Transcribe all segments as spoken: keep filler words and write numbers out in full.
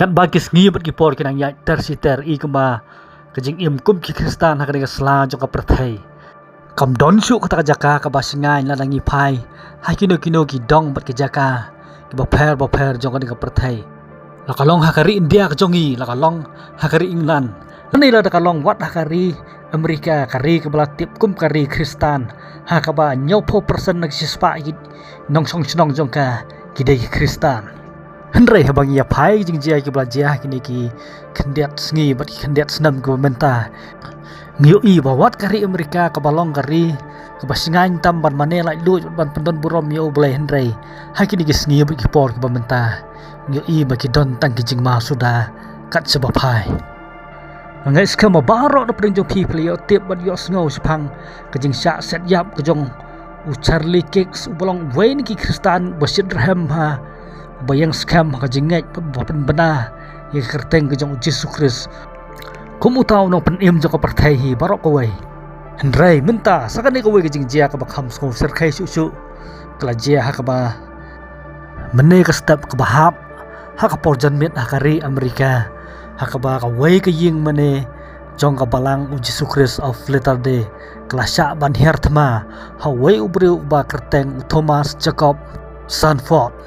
Katba ki sngi bad ki por ki nang ïaid ter shi ter, i kumba ka jingim kum ki Khristan ha kane ka sla jong ka pyrthei kam don shuh kata ka jaka kaba shngaiñ lada ngi phai ha kino kino ki dong bad ki jaka kiba pher ba pher jong kane ka pyrthei. La ka long ha ka ri India ka jong ngi, la ka long ha ka ri England, lane lada ka long wat ha ka ri Amerika, ka ri kaba la tip kum ka ri Khristan, ha kaba hynñiewphew percent na ki shispah ki nongshong shnong jong ka ki dei ki Khristan. Hynrei haba ngi ïa phai ki jingjia kiba la jia ha kine ki khyndiat sngi bad ki khyndiat snem kiba mynta, ngi ïohi ba wat ka ri Amerika kaba long ka ri kaba shngaiñ tam ban mane laitluid bad ban pyndon burom ïa U Blei, hynrei ha kine ki sngi bad ki por kiba mynta ngi ïohi ba ki don tang ki jingma suda kat shaba phai. Nga ngeit skhem ba baroh na pdeng jong phi phi la ïoh tip bad ïoh sngew shaphang ka jingshah set ïap ka jong u Charlie Kirk, uba long uwei na ki Khristan ba shit rhem ha, uba ïeng skhem ha ka jingngeit bad ba pynbna ïa ka kyrteng ka jong U Jisu Khrist kum uta u nongpynim jong ka pyrthei hi baroh kawei. Hynrei mynta sa kane kawei ka jingjia kaba kham sngewsyrkhei shuh shuh ka la jia ha kaba mynne ka step kaba hap ha ka por janmiet ha ka ri Amerika, ha kaba kawei ka ïing mane jong ka Balang U Jisu Khrist of Latter-day ka la shah ban hiar thma ha uwei u briew uba kyrteng u Thomas Jacob Sanford.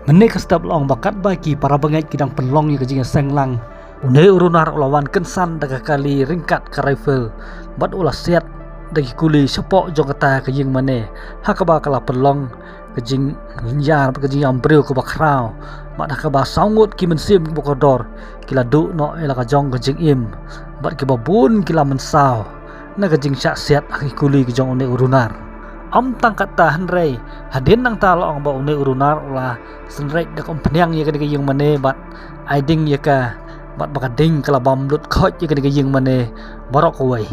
Mynne ka step la ong ba katba ki para bangeit ki dang pynlong ïa ka jingïaseng lang, une u runar u la wan kynsan da ka kali ryngkat ka rifle bad u la siat da ki kuli shapoh jong kata ka ïing mane, ha kaba ka la pynlong ka jinglynñiar bad ka jingïam briew kaba khraw, bad ha kaba saw ngut ki mynsiem kiba kordor ki la duh noh ïa la ka jong ka jingim, bad kiba bun ki la mynsaw na ka jingshah siat ha ki kuli ka jong une u runar. Ym tang katta hynrei hadien nangta la ong ba une u runar u la synreit da ka umphniang ïa kane ka ïing mane bad ai ding ïa ka, bad ba ka ding ka la bam lut khoit ïa kane ka ïing mane baroh kawei.